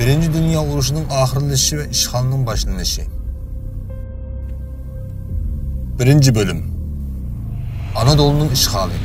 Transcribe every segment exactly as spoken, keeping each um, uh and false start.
بىرىنچى دۇنيا ئۇرۇشىنىڭ ئاخىرلىشىشى ۋە ئىشغالنىڭ باشلىنىشى. بىرىنچى بۆلۈم. ئانادولۇنىڭ ئىشغالى.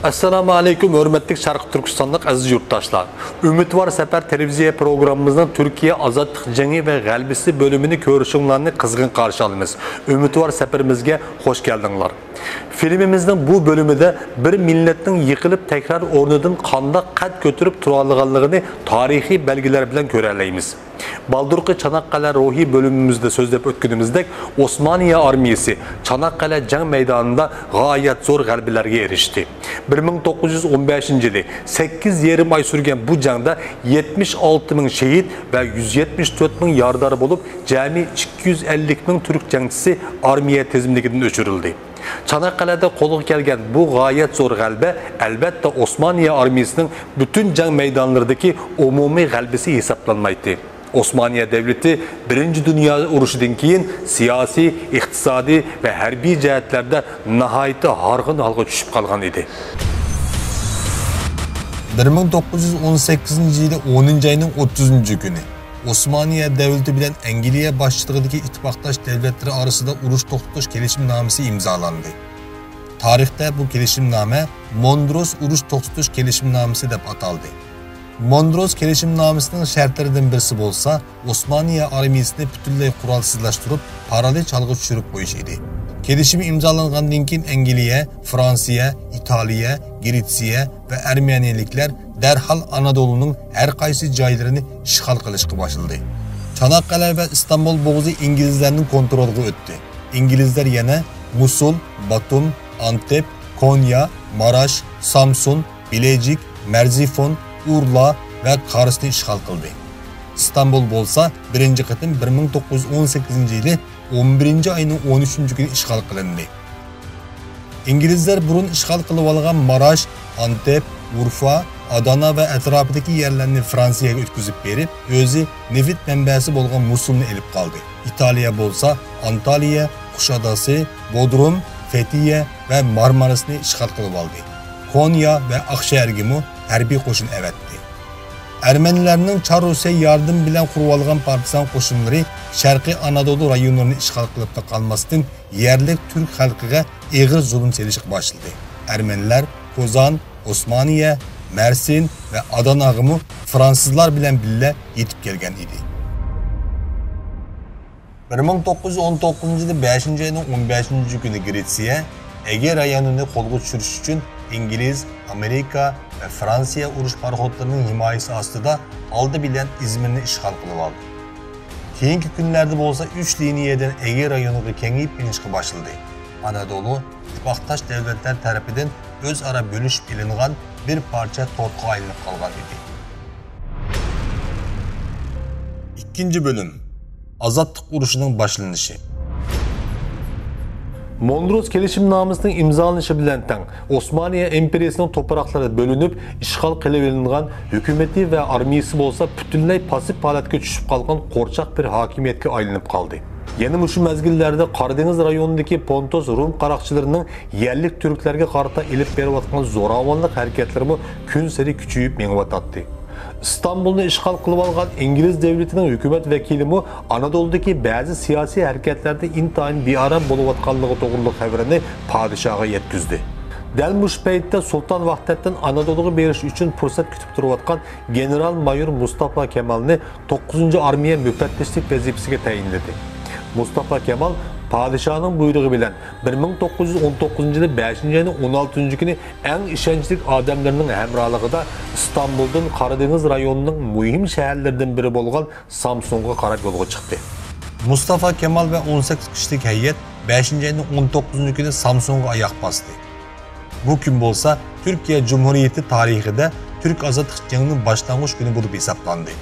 ئەسسالامۇ ئەلەيكۇم، ھۆرمەتلىك شەرقىي تۈركىستانلىق ئەزىز يۇرتداشلار! ئۈمىدۋار سەپەر تېلېۋىزىيە پروگراممىمىزنىڭ تۈركىيە ئازادلىق جېڭى ۋە غەلىبىسى بۆلۈمىنى كۆرۈشۈڭلارنى قىزغىن قارشى ئالىمىز. ئۈمىدۋار سەپىرىمىزگە خوش كەلدىڭلار! فىلىمىمىزنىڭ بۇ بۆلۈمىدە بىر مىللەتنىڭ يىقىلىپ تەكرار ئورنىدىن قانداق قەد كۆتۈرۈپ تۇرالىغانلىقىنى تارىخىي بەلگىلەر بىلەن كۆرەلەيمىز. بالدۇرقى چاناققەلە روھىي بۆلۈمىمىزدە سۆزلەپ ئۆتكىنىمىزدەك، ئوسمانىيە ئارمىيىسى چاناققەلە جەڭ مەيدانىدا غايەت زور غەلىبىلەرگە ئېرىشتى. بىر مىڭ توققۇز يۈز ئون بەشىنچى يىلى سەككىز يېرىم ئاي سۈرگەن بۇ جەڭدە يەتمىش ئالتە مىڭ شېھىت ۋە يۈز يەتمىش تۆت مىڭ يارىدار بولۇپ، جەمئىي ئىككى يۈز ئەللىك مىڭ تۈرك جەڭچىسى ئارمىيە تىزىملىكىدىن ئۆچۈرۈلدى. چاناققەلەدە قولغا كەلگەن بۇ غايەت زور غەلىبە، ئەلۋەتتە، ئوسمانىيە ئارمىيىسىنىڭ پۈتۈن جەڭ مەيدانلىرىدىكى ئومۇمىي غەلىبىسى ھېسابلانمايتتى. ئوسمانىيە دەۋلىتى بىرىنچى دۇنيا ئۇرۇشىدىن كېيىن سىياسىي، ئىقتىسادىي ۋە ھەربىي جەھەتلەردە ناھايىتى ھارغىن ھالغا چۈشۈپ قالغان ئىدى. بىر مىڭ توققۇز يۈز ئون سەككىزىنچى يىلى ئونىنچى ئاينىڭ ئوتتۇزىنچى كۈنى ئوسمانىيە دەۋلىتى بىلەن ئەنگلىيە باشچىلىقىدىكى ئىتتىپاقداش دەۋلەتلىرى ئارىسىدا ئۇرۇش توختىتىش كېلىشىمنامىسى ئىمزالاندى. تارىختا بۇ كېلىشىمنامە موندروس ئۇرۇش توختىتىش كېلىشىمنامىسى دەپ ئاتالدى. موندروس كېلىشىمنامىسىنىڭ شەرتلىرىدىن بىرسى بولسا، ئوسمانىيە ئارمىيىسىنى پۈتۈنلەي قورالسىزلاشتۇرۇپ، پارالىچ ھالغا چۈشۈرۈپ قويۇش ئىدى. كېلىشىم ئىمزالانغاندىن كېيىن، ئەنگلىيە، فرانسىيە، ئىتالىيە، گرېتسىيە ۋە ئەرمەنىيەلىكلەر دەرھال ئانادولۇنىڭ ھەر قايسى جايلىرىنى ئىشغال قىلىشقا باشلىدى. چاناققەلە ۋە ئىستانبۇل بوغۇزى ئىنگلىزلەرنىڭ كونترولىغا ئۆتتى. ئىنگلىزلەر يەنە موسۇل، باتۇم، ئانتېپ، كونيا، ماراش، سامسۇن، بىلېجىك، مەرزىفون، ئۇرلا ۋە كارسنى ئىشغال قىلدى. ئىستانبۇل بولسا بىرىنچى قېتىم بىر مىڭ توققۇز يۈز ئون سەككىزىنچى يىلى ئون بىرىنچى ئاينىڭ ئون ئۈچىنچى كۈنى ئىشغال قىلىندى. ئىنگلىزلەر بۇرۇن ئىشغال قىلىۋالغان ماراش، ئانتېپ، ئۇرفا، ئادانا ۋە ئەتراپىدىكى يەرلەرنى فرانسىيەگە ئۆتكۈزۈپ بېرىپ، ئۆزى نېفىت مەنبەسى بولغان موسۇلنى ئېلىپ قالدى. ئىتالىيە بولسا ئانتالىيە، قۇشئاداسى، بودروم، فېتىيە ۋە مارمارىسنى ئىشغال قىلىۋالدى. كونيا ۋە ئاقشەھەرگىمۇ ھەربىي قوشۇن ئەۋەتتى. ئەرمەنلەرنىڭ چار رۇسىيە ياردىمى بىلەن قۇرۇۋالغان پارتىزان قوشۇنلىرى شەرقىي ئانادولۇ رايونلىرىنى ئىشغال قىلىپلا قالماستىن، يەرلىك تۈرك خەلقىگە ئېغىر زۇلۇم سېلىشقا باشلىدى. ئەرمەنلەر قوزان، ئوسمانىيە، مەرسىن ۋە ئاداناغىمۇ فرانسۇزلار بىلەن بىللە يېتىپ كەلگەن ئىدى. بىر مىڭ توققۇز يۈز ئون توققۇزىنچى يىلى بەشىنچى ئاينىڭ ئون بەشىنچى كۈنى گرېتسىيە ئەگېي رايونىنى قولغا چۈشۈرۈش ئۈچۈن ئىنگلىز، ئامېرىكا ۋە فرانسىيە ئۇرۇش پاراخوتلىرىنىڭ ھىمايىسى ئاستىدا ئالدى بىلەن ئىزمىرنى ئىشغال قىلىۋالدى. كېيىنكى كۈنلەردە بولسا ئۈچ لىنىيەدىن ئەگېي رايونىغا كېڭىيىپ مېڭىشقا باشلىدى. ئانادولۇ ئىتتىپاقداش دۆلەتلەر تەرىپىدىن ئۆزئارا بۆلۈشۈپ ئېلىنغان بىر پارچە تورتقا ئايلىنىپ قالغان ئىدى. ئىككىنچى بۆلۈم. ئازادلىق ئۇرۇشىنىڭ باشلىنىشى. موندروس كېلىشىمنامىسىنىڭ ئىمزالىنىشى بىلەن تەڭ، ئوسمانىيە ئىمپېرىيىسىنىڭ توپراقلىرى بۆلۈنۈپ، ئىشغال قىلىۋېلىنغان، ھۆكۈمىتى ۋە ئارمىيىسى بولسا پۈتۈنلەي پاسسىپ ھالەتكە چۈشۈپ قالغان قورچاق بىر ھاكىمىيەتكە ئايلىنىپ قالدى. يەنە مۇشۇ مەزگىللەردە قارا دېڭىز رايونىدىكى پونتوس روم قاراقچىلىرىنىڭ يەرلىك تۈركلەرگە قارىتا ئېلىپ بېرىۋاتقان زوراۋانلىق ھەرىكەتلىرىمۇ كۈنسېرى كۈچىيىپ مېڭىۋاتاتتى. ئىستانبۇلنى ئىشغال قىلىۋالغان ئىنگلىز دۆلىتىنىڭ ھۆكۈمەت ۋەكىلىمۇ ئانادولۇدىكى بەزى سىياسىي ھەرىكەتلەردە ئىنتايىن بىئارام بولۇۋاتقانلىقى توغرىلىق خەۋىرىنى پادىشاھقا يەتكۈزدى. دەل مۇشۇ پەيتتە سۇلتان ۋاھدەتتىن ئانادولۇغا بېرىش ئۈچۈن پۇرسەت كۈتۈپ تۇرۇۋاتقان گېنېرال مايور مۇستاپا كامالنى توققۇزىنچى ئارمىيە مۇپەتتىشلىك ۋەزىپىسىگە تەيىنلىدى. مۇستاپا كامال پادىشاھنىڭ بۇيرۇقى بىلەن بىر مىڭ توققۇز يۈز ئون توققۇزىنچى يىلى بەشىنچى ئاينىڭ ئون ئالتىنچى كۈنى ئەڭ ئىشەنچلىك ئادەملىرىنىڭ ھەمراھلىقىدا ئىستانبۇلدىن قارا دېڭىز رايونىنىڭ مۇھىم شەھەرلىرىدىن بىرى بولغان سامسۇنغا قاراپ يولغا چىقتى. مۇستافا كامال ۋە ئون سەككىز كىشىلىك ھەيئەت بەشىنچى ئاينىڭ ئون توققۇزىنچى كۈنى سامسۇنغا ئاياق باستى. بۇ كۈن بولسا تۈركىيە جۇمھۇرىيىتى تارىخىدا تۈرك ئازادلىق جېڭىنىڭ باشلانغۇچ كۈنى بولۇپ ھېسابلاندى.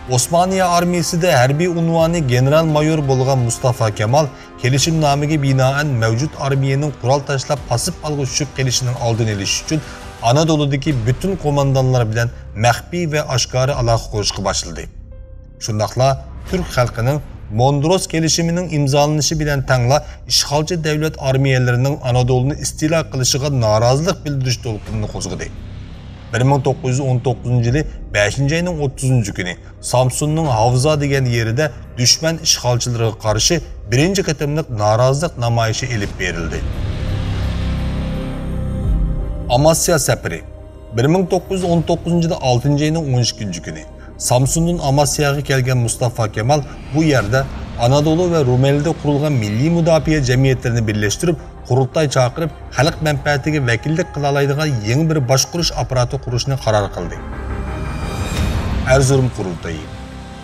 ئوسمانىيە ئارمىيىسىدا ھەربىي ئۇنۋانى گېنېرال مايور بولغان مۇستافا كامال كېلىشىمنامىگە بىنائەن مەۋجۇت ئارمىيەنىڭ قورال تاشلاپ پاسىپ ھالغا چۈشۈپ قېلىشىنىڭ ئالدىنى ئېلىش ئۈچۈن ئانادولۇدىكى پۈتۈن قوماندانلار بىلەن مەخپىي ۋە ئاشكارا ئالاقە قۇرۇشقا باشلىدى. شۇنداقلا تۈرك خەلقىنىڭ موندروس كېلىشىمىنىڭ ئىمزالىنىشى بىلەن تەڭلا ئىشغالچى دەۋلەت ئارمىيەلىرىنىڭ ئانادولۇنى ئىستىلا قىلىشىغا نارازىلىق بىلدۈرۈش دولقۇنىنى قوزغىدى. بىر مىڭ توققۇز يۈز ئون توققۇزىنچى يىلى بەشىنچى ئاينىڭ ئوتتۇزىنچى كۈنى سامسۇننىڭ ھاۋزا دېگەن يېرىدە دۈشمەن ئىشغالچىلىرىغا قارشى بىرىنچى قېتىملىق نارازىلىق نامايىشى ئېلىپ بېرىلدى. ئاماسىيا سەپىرى. بىر مىڭ توققۇز يۈز ئون توققۇزىنچى يىلى ئالتىنچى ئاينىڭ ئون ئىككىنچى كۈنى سامسۇندىن ئاماسىياغا كەلگەن مۇستافا كامال بۇ يەردە ئانادولۇ ۋە رۇمېلىدە قۇرۇلغان مىللىي مۇداپىئە جەمئىيەتلىرىنى بىرلەشتۈرۈپ، قۇرۇلتاي چاقىرىپ، خەلق مەنپەئەتىگە ۋەكىللىك قىلالايدىغان يېڭى بىر باشقۇرۇش ئاپپاراتى قۇرۇشنى قارار قىلدى. ئەرزۇرۇم قۇرۇلتىيى.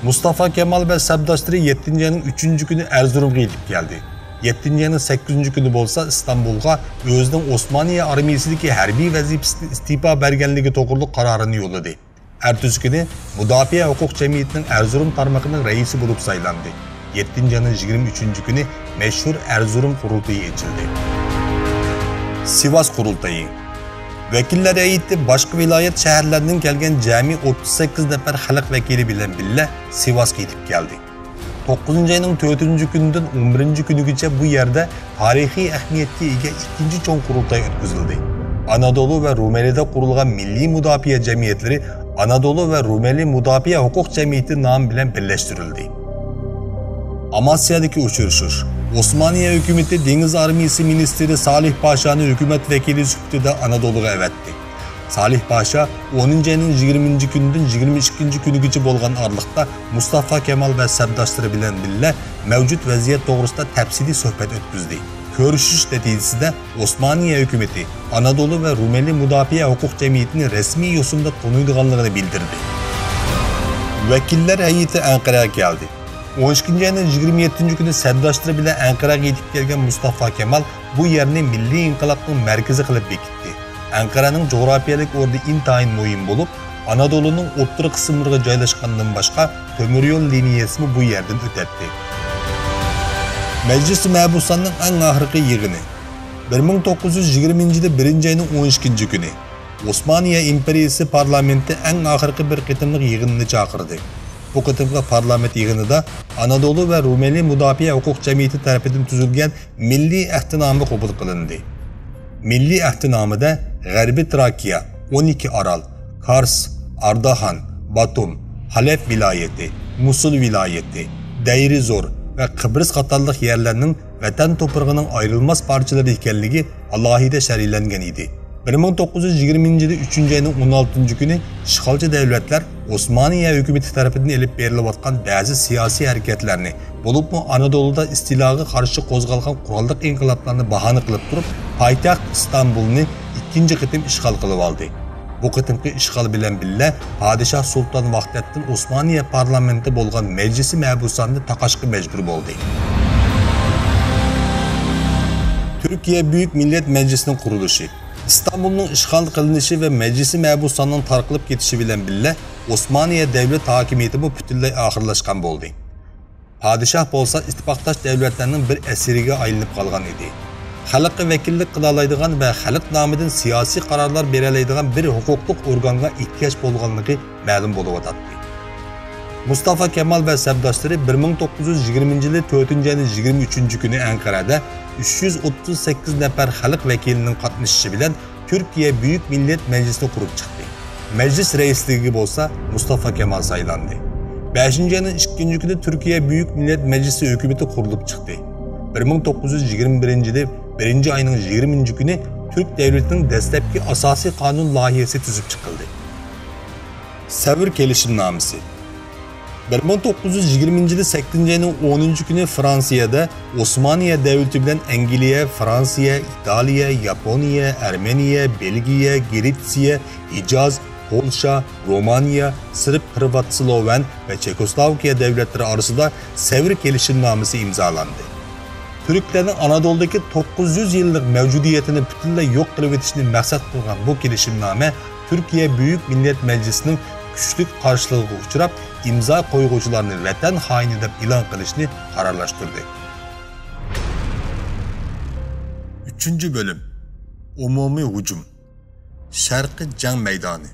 مۇستافا كامال ۋە سەپداشلىرى يەتتىنچى ئاينىڭ ئۈچىنچى كۈنى ئەرزۇرۇمغا يېتىپ كەلدى. يەتتىنچى ئاينىڭ سەككىزىنچى كۈنى بولسا ئىستانبۇلغا ئۆزىنىڭ ئوسمانىيە ئارمىيىسىدىكى ھەربىي ۋەزىپىسىدىن ئىستېپا بەرگەنلىكى توغرۇلۇق قارارىنى يوللىدى. ئەتىسى كۈنى مۇداپىئە ھوقۇق جەمئىيىتىنىڭ ئەرزۇرۇم تارمىقىنىڭ رەئىسى بولۇپ سايلاندى. يەتتىنچى ئاينىڭ يىگىرمە ئۈچىنچى كۈنى مەشھۇر ئەرزۇرۇم قۇرۇلتىيى ئېچىلدى. سىۋاس قۇرۇلتىيى. ۋەكىللەر ھەيئىتى باشقا ۋىلايەت، شەھەرلەردىن كەلگەن جەمئىي ئوتتۇز سەككىز نەپەر خەلق ۋەكىلى بىلەن بىللە سىۋاسقا يېتىپ كەلدى. توققۇزىنچى ئاينىڭ تۆتىنچى كۈنىدىن ئون بىرىنچى كۈنىگىچە بۇ يەردە تارىخىي ئەھمىيەتكە ئىگە ئىككىنچى چوڭ قۇرۇلتاي ئۆتكۈزۈلدى. ئانادولۇ ۋە رۇمېلىدە قۇرۇلغان مىللىي مۇداپىئە جەمئىيەتلىرى ئانادولۇ ۋە رۇمېلى مۇداپىئە ھوقۇق جەمئىيىتى نامى بىلەن بىرلەشتۈرۈلدى. ئاماسىيادىكى ئۇچرىشىش. ئوسمانىيە ھۆكۈمىتى دېڭىز ئارمىيىسى مىنىستىرى سالىھ پاشانى ھۆكۈمەت ۋەكىلى سۈپىتىدە ئانادولۇغا ئەۋەتتى. سالىھ پاشا ئونىنچى ئاينىڭ يىگىرمىنچى كۈنىدىن يىگىرمە ئىككىنچى كۈنىگىچە بولغان ئارىلىقتا مۇستافا كامال ۋە سەپداشلىرى بىلەن بىللە مەۋجۇت ۋەزىيەت توغرىسىدا تەپسىلىي سۆھبەت ئۆتكۈزدى. كۆرۈشۈش نەتىجىسىدە ئوسمانىيە ھۆكۈمىتى ئانادولۇ ۋە رۇمېلى مۇداپىئە ھوقۇق جەمئىيىتىنى رەسمىي يوسۇندا تونۇيدىغانلىقىنى بىلدۈردى. ۋەكىللەر ھەيئىتى ئەنقەرەگە كەلدى. ئون ئىككىنچى ئاينىڭ يىگىرمە يەتتىنچى كۈنى سەپداشلىرى بىلەن ئەنقەرەگە يېتىپ كەلگەن مۇستافا كامال بۇ يەرنى مىللىي ئىنقىلابنىڭ مەركىزى قىلىپ بېكىتتى. ئەنقەرەنىڭ جۇغراپىيەلىك ئورنى ئىنتايىن مۇھىم بولۇپ، ئانادولۇنىڭ ئوتتۇرا قىسىملىرىغا جايلاشقاندىن باشقا، تۆمۈر يول لىنىيەسىمۇ بۇ يەردىن ئۆتەتتى. مەجلىسى مەبۇساننىڭ ئەڭ ئاخىرقى يىغىنى. بىر مىڭ توققۇز يۈز يىگىرمىنچى يىلى بىرىنچى ئاينىڭ ئون ئىككىنچى كۈنى ئوسمانىيە ئىمپېرىيىسى پارلامېنتى ئەڭ ئاخىرقى بىر قېتىملىق يىغىنىنى چاقىردى. بۇ قېتىمقى پارلامېنت يىغىنىدا ئانادولۇ ۋە رۇمېلى مۇداپىئە ھوقۇق جەمئىيىتى تەرىپىدىن تۈزۈلگەن مىللىي ئەھدىنامە قوبۇل قىلىندى. مىللىي ئەھدىنامىدە غەربىي تراكىيە، ئون ئىككى ئارال، كارس، ئارداھان، باتۇم، ھالەب ۋىلايىتى، مۇسۇل ۋىلايىتى، دەيرى زور ۋە قىبرىس قاتارلىق يەرلەرنىڭ ۋەتەن توپرىقىنىڭ ئايرىلماس پارچىلىرى ئىكەنلىكى ئالاھىدە شەرھلەنگەن ئىدى. بىر مىڭ توققۇز يۈز يىگىرمىنچى يىلى ئۈچىنچى ئاينىڭ ئون ئالتىنچى كۈنى ئىشغالچى دەۋلەتلەر ئوسمانىيە ھۆكۈمىتى تەرىپىدىن ئېلىپ بېرىلىۋاتقان بەزى سىياسىي ھەرىكەتلەرنى، بولۇپمۇ ئانادولۇدا ئىستىلاغا قارشى قوزغالغان قوراللىق ئىنقىلابلارنى باھانە قىلىپ تۇرۇپ، پايتەخت ئىستانبۇلنى ئىككىنچى قېتىم ئىشغال قىلىۋالدى. بۇ قېتىمقى ئىشغال بىلەن بىللە، پادىشاھ سۇلتان ۋاھدەتتىن ئوسمانىيە پارلامېنتى بولغان مەجلىسى مەبۇساننى تاقاشقا مەجبۇر بولدى. تۈركىيە بۈيۈك مىللەت مەجلىسىنىڭ قۇرۇلۇشى. ئىستانبۇلنىڭ ئىشغال قىلىنىشى ۋە مەجلىسى مەبۇساننىڭ تارقىلىپ كېتىشى بىلەن بىللە، ئوسمانىيە دەۋلەت ھاكىمىيىتىمۇ پۈتۈنلەي ئاخىرلاشقان بولدى. پادىشاھ بولسا ئىتتىپاقداش دەۋلەتلەرنىڭ بىر ئەسىرىگە ئايلىنىپ قالغان ئىدى. خەلققە ۋەكىللىك قىلالايدىغان ۋە خەلق نامىدىن سىياسىي قارارلار بېرەلەيدىغان بىر ھوقۇقلۇق ئورگانغا ئېھتىياج بولغانلىقى مەلۇم بولۇۋاتاتتى. مۇستافا كامال ۋە سەپداشلىرى بىر مىڭ توققۇز يۈز يىگىرمىنچى يىلى تۆتىنچى ئاينىڭ يىگىرمە ئۈچىنچى كۈنى ئەنقەرەدە ئۈچ يۈز ئوتتۇز سەككىز نەپەر خەلق ۋەكىلىنىڭ قاتنىشىشى بىلەن تۈركىيە بۈيۈك مىللەت مەجلىسىنى قۇرۇپ چىقتى. مەجلىس رەئىسلىكىگە بولسا مۇستافا كامال سايلاندى. بەشىنچى ئاينىڭ ئىككىنچى كۈنى تۈركىيە بۈيۈك مىللەت مەجلىسى ھۆكۈمىتى قۇرۇلۇپ چىقتى. بىر مىڭ توققۇز يۈز يىگىرمە بىرىنچى يىلى بىرىنچى ئاينىڭ يىگىرمىنچى كۈنى تۈرك دەۋلىتىنىڭ دەسلەپكى ئاساسىي قانۇن لايىھەسى تۈزۈپ چىقىلدى. سەۋر كېلىشىمنامىسى. بىر مىڭ توققۇز يۈز يىگىرمىنچى يىلى سەككىزىنچى ئاينىڭ ئونىنچى كۈنى فرانسىيەدە ئوسمانىيە دەۋلىتى بىلەن ئەنگلىيە، فرانسىيە، ئىتالىيە، ياپونىيە، ئەرمېنىيە، بېلگىيە، گرېتسىيە، ھىجاز، پولشا، رومانىيە، سېرب، پرىۋات سلوۋەن ۋە چېكوسلوۋاكىيە دەۋلەتلىرى ئارىسىدا سەۋر كېلىشىمنامىسى ئىمزالاندى. تۈركلەرنىڭ ئانادولدىكى توققۇز يۈز يىللىق مەۋجۇدىيىتىنى پۈتۈنلەي يوق قىلىۋېتىشنى مەقسەت قىلغان بۇ كېلىشىمنامە تۈركىيە بۈيۈك مىللەت مەجلىسىنىڭ كۈچلۈك قارشىلىقىغا ئۇچراپ، ئىمزا قويغۇچىلارنى ۋەتەن خائىنى دەپ ئېلان قىلىشنى قارارلاشتۇردى. ئۈچىنچى بۆلۈم. ئومۇمىي ھۇجۇم. شەرقىي جەڭ مەيدانى.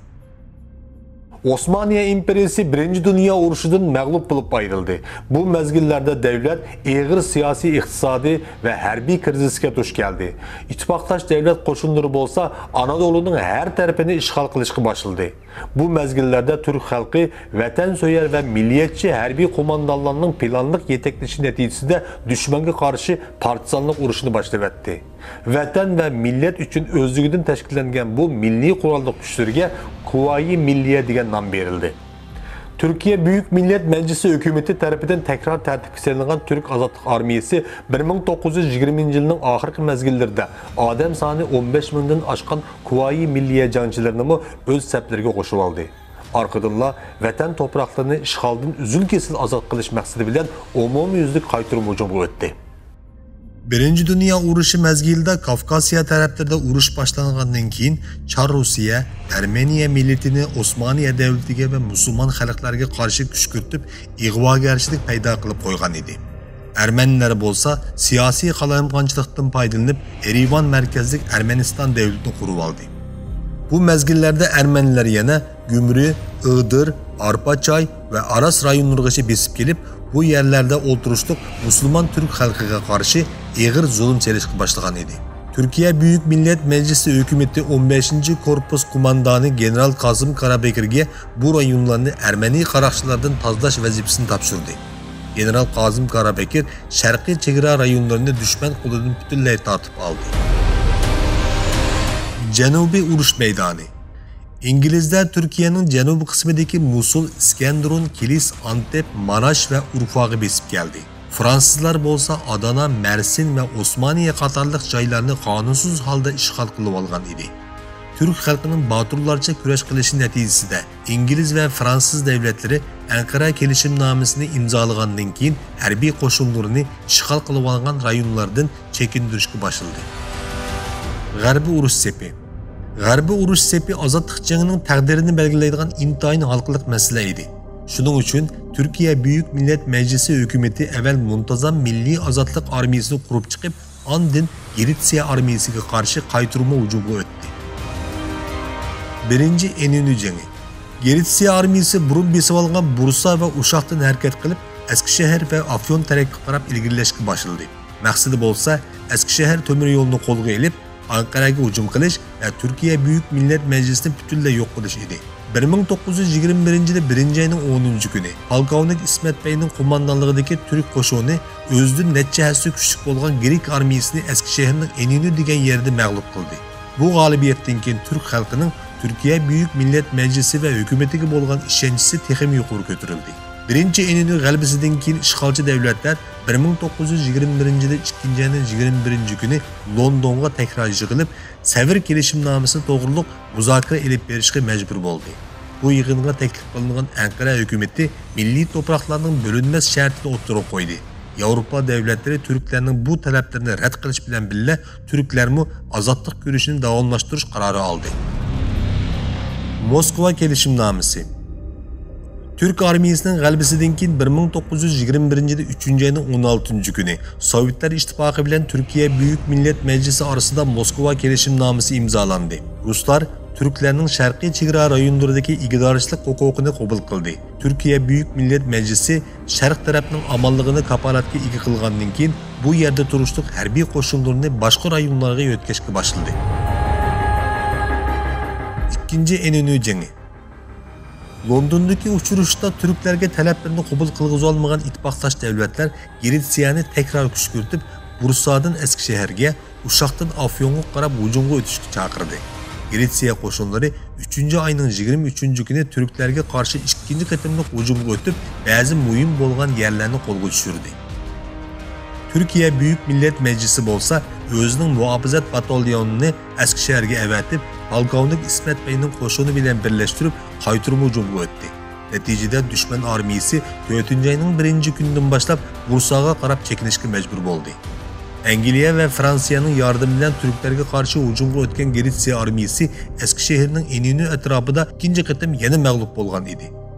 ئوسمانىيە ئىمپېرىيىسى بىرىنچى دۇنيا ئۇرۇشىدىن مەغلۇپ بولۇپ ئايرىلدى. بۇ مەزگىللەردە دەۋلەت ئېغىر سىياسىي، ئىقتىسادىي ۋە ھەربىي كىرىزىسكە دۇچ كەلدى. ئىتتىپاقداش دەۋلەت قوشۇنلىرى بولسا ئانادولۇنىڭ ھەر تەرىپىنى ئىشغال قىلىشقا باشلىدى. بۇ مەزگىللەردە تۈرك خەلقى ۋەتەنسۆيەر ۋە مىللىيەتچى ھەربىي قوماندانلارنىڭ پىلانلىق يېتەكلىشى نەتىجىسىدە دۈشمەنگە قارشى پارتىزانلىق ئۇرۇشىنى باشلىۋەتتى. ۋەتەن ۋە مىللەت ئۈچۈن ئۆزلۈكىدىن تەشكىللەنگەن بۇ مىللىي قوراللىق كۈچلىرىگە كۇۋايى مىللىيە دېگەن نام بېرىلدى. تۈركىيە بۈيۈك مىللەت مەجلىسى ھۆكۈمىتى تەرىپىدىن تەكرار تەرتىپكە سېلىنغان تۈرك ئازادلىق ئارمىيىسى بىر مىڭ توققۇز يۈز يىگىرمىنچى يىلنىڭ ئاخىرقى مەزگىللىرىدە ئادەم سانى ئون بەش مىڭدىن ئاشقان كۇۋايى مىللىيە جەڭچىلىرىنىمۇ ئۆز سەپلىرىگە قوشۇۋالدى. ئارقىدىنلا ۋەتەن توپراقلىرىنى ئىشغالدىن ئۈزۈل-كېسىل ئازاد قىلىش مەقسىتى بىلەن ئومۇميۈزلۈك قايتۇرما ھۇجۇمغا ئۆتتى. بىرىنچى دۇنيا ئۇرۇشى مەزگىلىدە كاۋكاسىيە تەرەپلىرىدە ئۇرۇش باشلانغاندىن كېيىن، چار روسىيە ئەرمېنىيە مىللىتىنى ئوسمانىيە دەۋلىتىگە ۋە مۇسۇلمان خەلقلەرگە قارشى كۈشكۈرتۈپ، ئىغۋاگەرچىلىك پەيدا قىلىپ قويغان ئىدى. ئەرمەنلەر بولسا سىياسىي قالايمىقانچىلىقتىن پايدىلىنىپ، يېرىۋان مەركەزلىك ئەرمەنىستان دەۋلىتىنى قۇرۇۋالدى. بۇ مەزگىللەردە ئەرمەنلەر يەنە گۈمرى، ئىغدىر، ئارپاچاي ۋە ئاراس رايونلىرىغىچە بېسىپ كېلىپ، بۇ يەرلەردە ئولتۇرۇشلۇق مۇسۇلمان تۈرك خەلقىگە قارشى ئېغىر زۇلۇم چېلىشقا باشلىغان ئىدى. تۈركىيە بۈيۈك مىللەت مەجلىسى ھۆكۈمىتى ئون بەشىنچى كورپۇس قوماندانى گېنېرال قاسىم قارابېكىرگە بۇ رايونلارنى ئەرمەنىي قاراقچىلاردىن تازىلاش ۋەزىپىسىنى تاپشۇردى. گېنېرال قاسىم قارابېكىر شەرقىي چېگرا رايونلىرىنى دۈشمەن قولىدىن پۈتۈنلەي تارتىپ ئالدى. جەنۇبىي ئۇرۇش مەيدانى. ئىنگلىزلەر تۈركىيەنىڭ جەنۇبىي قىسمىدىكى مۇسۇل، ئىسكەندەرۇن، كىلىس، ئانتېپ، ماراش ۋە ئۇرفاغا بېسىپ كەلدى. فرانسۇزلار بولسا ئادانا، مەرسىن ۋە ئوسمانىيە قاتارلىق جايلارنى قانۇنسىز ھالدا ئىشغال قىلىۋالغان ئىدى. تۈرك خەلقىنىڭ باتۇرلارچە كۈرەش قىلىشى نەتىجىسىدە، ئىنگلىز ۋە فرانسۇز دەۋلەتلىرى ئەنقەرە كېلىشىمنامىسىنى ئىمزالىغاندىن كېيىن، ھەربىي قوشۇنلىرىنى ئىشغال قىلىۋالغان رايونلاردىن چېكىندۈرۈشكە باشلىدى. غەربىي ئۇرۇش سېپى. غەربىي ئۇرۇش سېپى ئازادلىق جېڭىنىڭ تەقدىرىنى بەلگىلەيدىغان ئىنتايىن ھالقىلىق مەسىلە ئىدى. شۇنىڭ ئۈچۈن تۈركىيە بۈيۈك مىللەت مەجلىسى ھۆكۈمىتى ئەۋۋەل مۇنتەزام مىللىي ئازادلىق ئارمىيىسىنى قۇرۇپ چىقىپ، ئاندىن گرېتسىيە ئارمىيىسىگە قارشى قايتۇرما ھۇجۇمغا ئۆتتى. بىرىنچى ئىنونى جېڭى. گرېتسىيە ئارمىيىسى بۇرۇن بېسىۋالغان بۇرسا ۋە ئۇشاقتىن ھەرىكەت قىلىپ، ئەسكىشەھەر ۋە ئافيون تەرەپكە قاراپ ئىلگىرىلەشكە باشلىدى. مەقسىتى بولسا، ئەسكىشەھەر تۆمۈر يولىنى قولغا ئېلىپ، ئانقەرەگە ھۇجۇم قىلىش ۋە تۈركىيە بۈيۈك مىللەت مەجلىسىنى پۈتۈنلەي يوق قىلىش ئىدى. بىر مىڭ توققۇز يۈز يىگىرمە بىرىنچى يىلى بىرىنچى ئاينىڭ ئونىنچى كۈنى پولكوۋنىك ئىسمەت بەينىڭ قوماندانلىقىدىكى تۈرك قوشۇنى ئۆزىدىن نەچچە ھەسسە كۈچلۈك بولغان گرېك ئارمىيىسىنى ئەسكىشەھەرنىڭ ئىنونى دېگەن يېرىدە مەغلۇپ قىلدى. بۇ غالىبىيەتتىن كېيىن تۈرك خەلقىنىڭ تۈركىيە بۈيۈك مىللەت مەجلىسى ۋە ھۆكۈمىتىگە بولغان ئىشەنچىسى تېخىمۇ يۇقىرى كۆتۈرۈلدى. بىرىنچى ئىنونى غەلىبىسىدىن كېيىن ئىشغالچى دەۋلەتلەر بىر مىڭ توققۇز يۈز يىگىرمە بىرىنچى يىلى ئىككىنچى ئاينىڭ يىگىرمە بىرىنچى كۈنى لوندونغا تەكرار يىغىلىپ، سەۋر كېلىشىمنامىسى توغرۇلۇق مۇزاكىرە ئېلىپ بېرىشقا مەجبۇر بولدى. بۇ يىغىنغا تەكلىپ قىلىنغان ئەنقەرە ھۆكۈمىتى مىللىي توپراقلارنىڭ بۆلۈنمەس شەرتىنى ئوتتۇرىغا قويدى. ياۋروپا دەۋلەتلىرى تۈركلەرنىڭ بۇ تەلەپلىرىنى رەت قىلىش بىلەن بىللە، تۈركلەرمۇ ئازادلىق كۈرىشىنى داۋاملاشتۇرۇش قارارى ئالدى. موسكۋا كېلىشىمنامىسى. تۈرك ئارمىيىسىنىڭ غەلىبىسىدىن كېيىن بىر مىڭ توققۇز يۈز يىگىرمە بىرىنچى يىلى ئۈچىنچى ئاينىڭ ئون ئالتىنچى كۈنى سوۋېتلار ئىتتىپاقى بىلەن تۈركىيە بۈيۈك مىللەت مەجلىسى ئارىسىدا موسكۋا كېلىشىمنامىسى ئىمزالاندى. رۇسلار تۈركلەرنىڭ شەرقىي چېگرا رايونلىرىدىكى ئىگىدارچىلىق ھوقۇقىنى قوبۇل قىلدى. تۈركىيە بۈيۈك مىللەت مەجلىسى شەرق تەرەپنىڭ ئامانلىقىنى كاپالەتكە ئىگە قىلغاندىن كېيىن، بۇ يەردە تۇرۇشلۇق ھەربىي قوشۇنلىرىنى باشقا رايونلارغا يۆتكەشكە باشلىدى. ئىككىنچى ئىنونى جېڭى. لوندوندىكى ئۇچرىشىشتا تۈركلەرگە تەلەپلىرىنى قوبۇل قىلغۇزالمىغان ئىتتىپاقداش دەۋلەتلەر گرېتسىيەنى تەكرار كۈشكۈرتۈپ، بۇرسادىن ئەسكىشەھەرگە، ئۇششاقتىن ئافيونغا قاراپ ھۇجۇمغا ئۆتۈشكە چاقىردى. گرېتسىيە قوشۇنلىرى ئۈچىنچى ئاينىڭ يىگىرمە ئۈچىنچى كۈنى تۈركلەرگە قارشى ئىككىنچى قېتىملىق ھۇجۇمغا ئۆتۈپ، بەزى مۇھىم بولغان يەرلەرنى قولغا چۈشۈردى. تۈركىيە بۈيۈك مىللەت مەجلىسى بولسا ئۆزىنىڭ مۇھاپىزەت باتاليونىنى ئەسكىشەھەرگە ئەۋەتىپ، پولكوۋنىك ئىسمەت بەگنىڭ قوشۇنى بىلەن بىرلەشتۈرۈپ، قايتۇرما ھۇجۇمغا ئۆتتى. نەتىجىدە دۈشمەن ئارمىيىسى تۆتىنچى ئاينىڭ بىرىنچى كۈنىدىن باشلاپ بۇرساغا قاراپ چېكىنىشكە مەجبۇر بولدى. ئەنگلىيە ۋە فرانسىيەنىڭ ياردىمى بىلەن تۈركلەرگە قارشى ھۇجۇمغا ئۆتكەن گرېتسىيە ئارمىيىسى ئەسكىشەھىرنىڭ ئىنىنۇ ئەتراپىدا ئىككىنچى قېتىم يەنە مەغلۇپ بولغان ئىدى.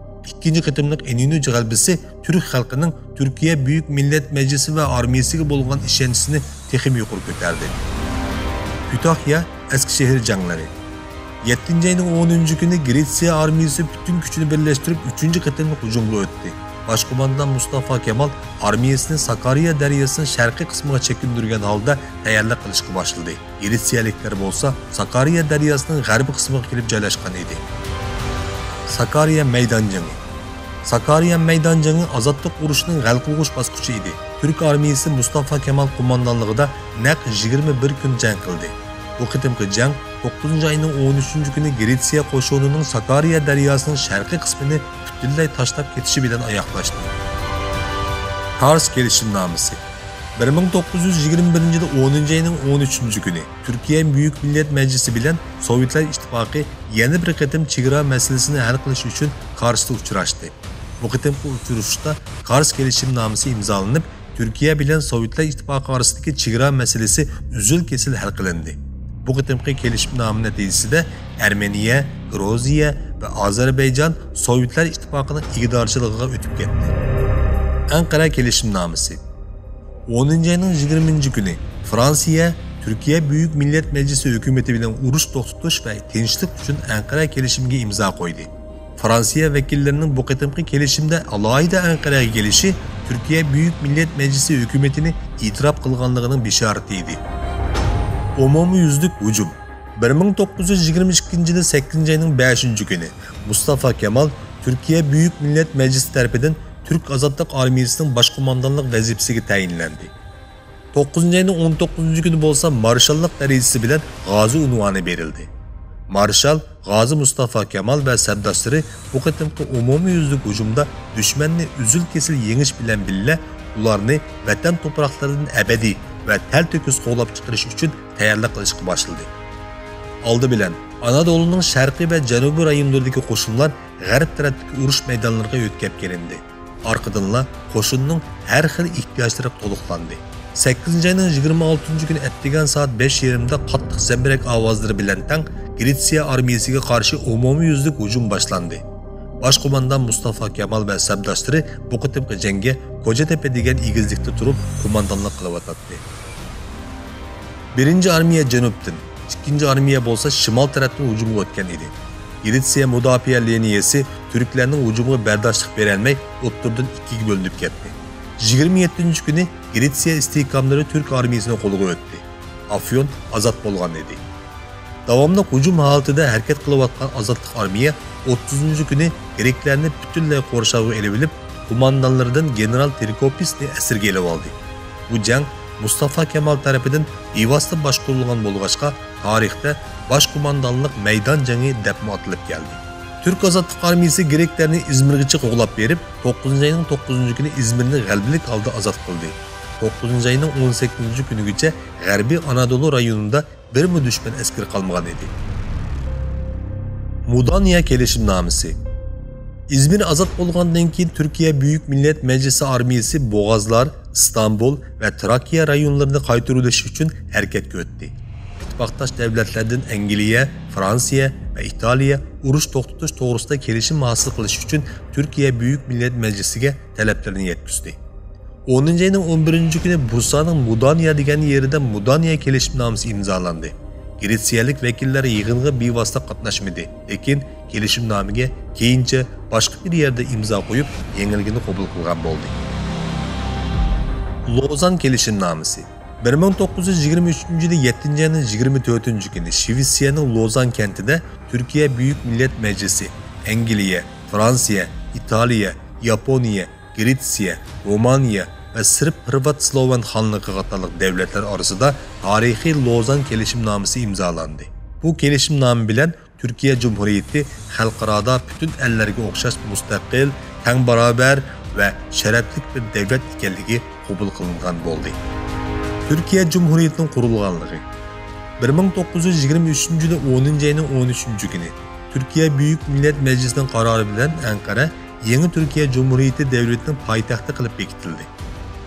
ئىككىنچى قېتىملىق ئىنىنۇ غەلىبىسى تۈرك خەلقىنىڭ تۈركىيە بۈيۈك مىللەت مەجلىسى ۋە ئارمىيىسىگە بولغان ئىشەنچىسىنى تېخىمۇ يۇقىرى كۆتەردى. كۈتاھيا، ئەسكىشەھىر جەڭلىرى. يەتتىنچى ئاينىڭ ئونىنچى كۈنى گرېتسىيە ئارمىيىسى پۈتۈن كۈچىنى بىرلەشتۈرۈپ، ئۈچىنچى قېتىملىق ھۇجۇمغا ئۆتتى. باش قوماندان مۇستافا كامال ئارمىيىسىنى ساكارىيا دەرياسىنىڭ شەرقىي قىسمىغا چېكىندۈرگەن ھالدا تەييارلىق قىلىشقا باشلىدى. گرېتسىيەلىكلەر بولسا ساكارىيا دەرياسىنىڭ غەربىي قىسمىغا كېلىپ جايلاشقان ئىدى. ساكارىيا مەيدان جېڭى. ساكارىيا مەيدان جېڭى ئازادلىق ئۇرۇشىنىڭ ھەل قىلغۇچ باسقۇچى ئىدى. تۈرك ئارمىيىسى مۇستافا كامال قوماندانلىقىدا نەق يىگىرمە بىر كۈن جەڭ قىلدى. بۇ قېتىمقى جەڭ توققۇزىنچى ئاينىڭ ئون ئۈچىنچى كۈنى گرېتسىيە قوشۇنىنىڭ ساكارىيا دەرياسىنىڭ شەرقىي قىسمىنى پۈتۈنلەي تاشلاپ كېتىشى بىلەن ئاياغلاشتى. كارس كېلىشىمنامىسى. بىر مىڭ توققۇز يۈز يىگىرمە بىرىنچى يىلى ئونىنچى ئاينىڭ ئون ئۈچىنچى كۈنى تۈركىيە بۈيۈك مىللەت مەجلىسى بىلەن سوۋېتلار ئىتتىپاقى يەنە بىر قېتىم چېگرا مەسىلىسىنى ھەل قىلىش ئۈچۈن كارستا ئۇچراشتى. بۇ قېتىمقى ئۇچرىشىشتا كارس كېلىشىمنامىسى ئىمزالىنىپ، تۈركىيە بىلەن سوۋېتلار ئىتتىپاقى ئارىسىدىكى چېگرا مەسىلىسى ئۈزۈل-كېسىل ھەل قىلىندى. بۇ قېتىمقى كېلىشىمنامە نەتىجىسىدە ئەرمېنىيە، گرۇزىيە ۋە ئازەربەيجان سوۋېتلار ئىتتىپاقىنىڭ ئىگىدارچىلىقىغا ئۆتۈپ كەتتى. ئەنقەرە كېلىشىمنامىسى. ئونىنچى ئاينىڭ يىگىرمىنچى كۈنى فرانسىيە تۈركىيە بۈيۈك مىللەت مەجلىسى ھۆكۈمىتى بىلەن ئۇرۇش توختىتىش ۋە تىنچلىق ئۈچۈن ئەنقەرە كېلىشىمىگە ئىمزا قويدى. فرانسىيە ۋەكىللىرىنىڭ بۇ قېتىمقى كېلىشىمدە ئالاھىدە ئەنقەرەگە كېلىشى تۈركىيە بۈيۈك مىللەت مەجلىسى ھۆكۈمىتىنى ئېتىراپ قىلغانلىقىنىڭ بېشارىتى ئىدى. ئومۇميۈزلۈك ھۇجۇم. بىر مىڭ توققۇز يۈز يىگىرمە ئىككىنچى يىلى سەككىزىنچى ئاينىڭ بەشىنچى كۈنى مۇستافا كامال تۈركىيە بۈيۈك مىللەت مەجلىسى تەرىپىدىن تۈرك ئازادلىق ئارمىيىسىنىڭ باش قوماندانلىق ۋەزىپىسىگە تەيىنلەندى. توققۇزىنچى ئاينىڭ ئون توققۇزىنچى كۈنى بولسا مارشاللىق دەرىجىسى بىلەن غازى ئۇنۋانى بېرىلدى. مارشال غازى مۇستافا كامال ۋە سەپداشلىرى بۇ قېتىمقى ئومۇميۈزلۈك ھۇجۇمدا دۈشمەننى ئۈزۈل-كېسىل يېڭىش بىلەن بىللە، ئۇلارنى ۋەتەن توپراقلىرىدىن ئەبەدىي ۋە تەلتۆكۈس قوغلاپ چىقىرىش ئۈچۈن تەييارلىق قىلىشقا باشلىدى. ئالدى بىلەن، ئانادولۇنىڭ شەرقىي ۋە جەنۇبىي رايونلىرىدىكى قوشۇنلار غەرب تەرەپتىكى ئۇرۇش مەيدانلىرىغا يۆتكەپ كېلىندى. ئارقىدىنلا قوشۇننىڭ ھەر خىل ئېھتىياجلىرى تولۇقلاندى. سەككىزىنچى ئاينىڭ يىگىرمە ئالتىنچى كۈنى ئەتىگەن سائەت بەش يېرىمدا قاتتىق زەمبىرەك ئاۋازلىرى بىلەن تەڭ گرېتسىيە ئارمىيىسىگە قارشى ئومۇميۈزلۈك ھۇجۇم باشلاندى. باش قوماندان مۇستافا كامال ۋە سەپداشلىرى بۇ قېتىمقى جەڭگە كوجاتەپە دېگەن ئېگىزلىكتە تۇرۇپ قوماندانلىق قىلىۋاتاتتى. بىرىنچى ئارمىيە جەنۇبتىن، ئىككىنچى ئارمىيە بولسا شىمال تەرەپتىن ھۇجۇمغا ئۆتكەن ئىدى. گرېتسىيە مۇداپىئە لىنىيەسى تۈركلەرنىڭ ھۇجۇمىغا بەرداشلىق بېرەلمەي، ئوتتۇرىدىن ئىككىگە بۆلۈنۈپ كەتتى. يىگىرمە يەتتىنچى كۈنى گرېتسىيە ئىستېھكاملىرى تۈرك ئارمىيىسىنىڭ قولىغا ئۆتتى. ئافيون ئازاد بولغان ئىدى. داۋاملىق ھۇجۇم ھالىتىدە ھەرىكەت قىلىۋاتقان ئازادلىق ئارمىيە ئوتتۇزىنچى كۈنى گرېكلەرنى پۈتۈنلەي قورشاۋغا ئېلىۋېلىپ، قوماندانلىرىدىن گېنېرال ترىكوپىسنى ئەسىرگە ئېلىۋالدى. بۇ جەڭ مۇستافا كامال تەرىپىدىن بىۋاسىتە باشقۇرۇلغان بولغاچقا، تارىختا باش قوماندانلىق مەيدان جېڭى دەپمۇ ئاتىلىپ كەلدى. تۈرك ئازادلىق ئارمىيىسى گرېكلەرنى ئىزمىرغىچە قوغلاپ بېرىپ، توققۇزىنچى ئاينىڭ توققۇزىنچى كۈنى ئىزمىرنى غەلىبىلىك ھالدا ئازاد قىلدى. توققۇزىنچى ئاينىڭ ئون سەككىزىنچى كۈنىگىچە غەربىي ئانادولۇ رايونىدا بىرمۇ دۈشمەن ئەسكىرى قالمىغان ئىدى. مۇدانىيە كېلىشىمنامىسى. ئىزمىر ئازاد بولغاندىن كېيىن تۈركىيە بۈيۈك مىللەت مەجلىسى ئارمىيىسى بوغازلار، ئىستانبۇل ۋە تراكىيە رايونلىرىنى قايتۇرۇۋېلىش ئۈچۈن ھەرىكەتكە ئۆتتى. ئىتتىپاقداش دەۋلەتلەردىن ئەنگلىيە، فرانسىيە ۋە ئىتالىيە ئۇرۇش توختىتىش توغرىسىدا كېلىشىم ھاسىل قىلىش ئۈچۈن تۈركىيە بۈيۈك مىللەت مەجلىسىگە تەلەپلىرىنى يەتكۈزدى. ئونىنچى ئاينىڭ ئون بىرىنچى كۈنى بۇرسانىڭ مۇدانىيە دېگەن يېرىدە مۇدانىيە كېلىشىمنامىسى ئىمزالاندى. گرېتسىيەلىك ۋەكىللەر يىغىنغا بىۋاسىتە قاتناشمىدى، لېكىن كېلىشىمنامىگە كېيىنچە باشقا بىر يەردە ئىمزا قويۇپ، يېڭىلگىنى قوبۇل قىلغان بولدى. لوزان كېلىشىمنامىسى. بىر مىڭ توققۇز يۈز يىگىرمە ئۈچىنچى يىلى يەتتىنچى ئاينىڭ يىگىرمە تۆتىنچى كۈنى شىۋېتسىيەنىڭ لوزان كەنتىدە تۈركىيە بۈيۈك مىللەت مەجلىسى، ئەنگلىيە، فرانسىيە، ئىتالىيە، ياپونىيە، گرېتسىيە، رومانىيە ۋە سېرب خورۋات سلوۋېن خانلىقى قاتارلىق دەۋلەتلەر ئارىسىدا تارىخىي لوزان كېلىشىمنامىسى ئىمزالاندى. بۇ كېلىشىمنامە بىلەن تۈركىيە جۇمھۇرىيىتى خەلقئارادا پۈتۈن ئەللەرگە ئوخشاش مۇستەقىل، تەڭ باراۋەر ۋە شەرەپلىك بىر دەۋلەت ئىكەنلىكى قوبۇل قىلىنغان بولدى. تۈركىيە جۇمھۇرىيىتىنىڭ قۇرۇلغانلىقى. بىر مىڭ توققۇز يۈز يىگىرمە ئۈچىنچى يىلى ئونىنچى ئاينىڭ ئون ئۈچىنچى كۈنى تۈركىيە بۈيۈك مىللەت مەجلىسىنىڭ قارارى بىلەن ئەنقەرە يېڭى تۈركىيە جۇمھۇرىيىتى دەۋلىتىنىڭ پايتەختى قىلىپ بېكىتىلدى.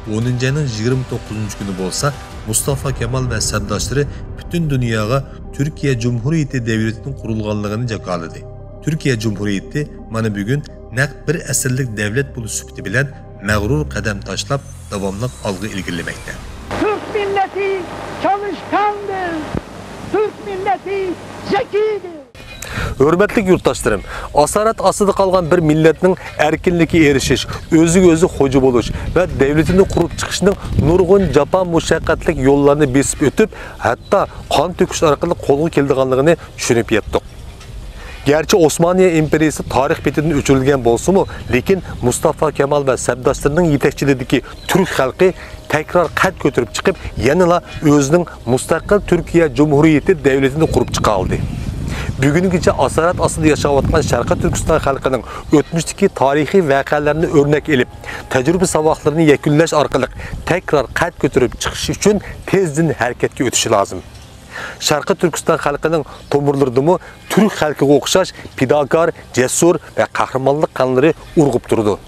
ئونىنچى ئاينىڭ يىگىرمە توققۇزىنچى كۈنى بولسا مۇستافا كامال ۋە سەپداشلىرى پۈتۈن دۇنياغا تۈركىيە جۇمھۇرىيىتى دەۋلىتىنىڭ قۇرۇلغانلىقىنى جاكارلىدى. تۈركىيە جۇمھۇرىيىتى مانا بۈگۈن نەق بىر ئەسىرلىك دەۋلەت بولۇش سۈپىتى بىلەن مەغرۇر قەدەم تاشلاپ، داۋاملىق ئالغا ئىلگىرىلىمەكتە. Türk milleti çalışkandır. Türk milleti zekidir. ھۆرمەتلىك يۇرتداشلىرىم، ئاسارەت ئاستىدا قالغان بىر مىللەتنىڭ ئەركىنلىككە ئېرىشىش، ئۆزىگە ئۆزى خوجا بولۇش ۋە دەۋلىتىنى قۇرۇپ چىقىشنىڭ نۇرغۇن جاپا مۇشەققەتلىك يوللارنى بېسىپ ئۆتۈپ، ھەتتا قان تۆكۈش ئارقىلىق قولغا كېلىدىغانلىقىنى چۈشىنىپ يەتتۇق. گەرچە ئوسمانىيە ئىمپېرىيىسى تارىخ بېتىدىن ئۆچۈرۈلگەن بولسىمۇ، لېكىن مۇستافا كامال ۋە سەپداشلىرىنىڭ يېتەكچىلىكىدىكى تۈرك خەلقى تەكرار قەد كۆتۈرۈپ چىقىپ، يەنىلا ئۆزىنىڭ مۇستەقىل تۈركىيە جۇمھۇرىيىتى دەۋلىتىنى قۇرۇپ چىقالىدى. بۈگۈنگىچە ئاسارەت ئاستىدا ياشاۋاتقان شەرقىي تۈركىستان خەلقىنىڭ ئۆتمۈشتىكى تارىخىي ۋەقەلەرنى ئۆرنەك ئېلىپ، تەجرىبە ساۋاقلىرىنى يەكۈنلەش ئارقىلىق تەكرار قەد كۆتۈرۈپ چىقىشى ئۈچۈن تېزدىن ھەرىكەتكە ئۆتۈشى لازىم. شەرقىي تۈركىستان خەلقىنىڭ تومۇرلىرىدىمۇ تۈرك خەلقىگە ئوخشاش پىداكار، جەسۇر ۋە قەھرىمانلىق قانلىرى ئۇرغۇپ تۇرىدۇ.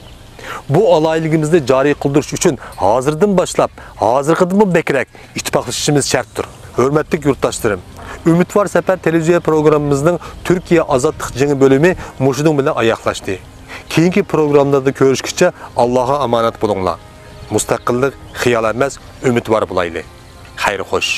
بۇ ئالاھىدىلىكىمىزنى جارى قىلدۇرۇش ئۈچۈن ھازىردىن باشلاپ، ھازىرقىدىنمۇ بەكرەك ئىتتىپاقلىشىشىمىز شەرتتۇر. ھۆرمەتلىك يۇرتداشلىرىم، ئۈمىدۋار سەپەر تېلېۋىزىيە پروگراممىمىزنىڭ تۈركىيە ئازادلىق جېڭى بۆلۈمى مۇشۇنىڭ بىلەن ئاياغلاشتى. كېيىنكى پروگراممىلاردا كۆرۈشكىچە ئاللاغا ئامانەت بولۇڭلار. مۇستەقىللىق خىيال ئەمەس، ئۈمىدۋار بولايلى. خەير خوش.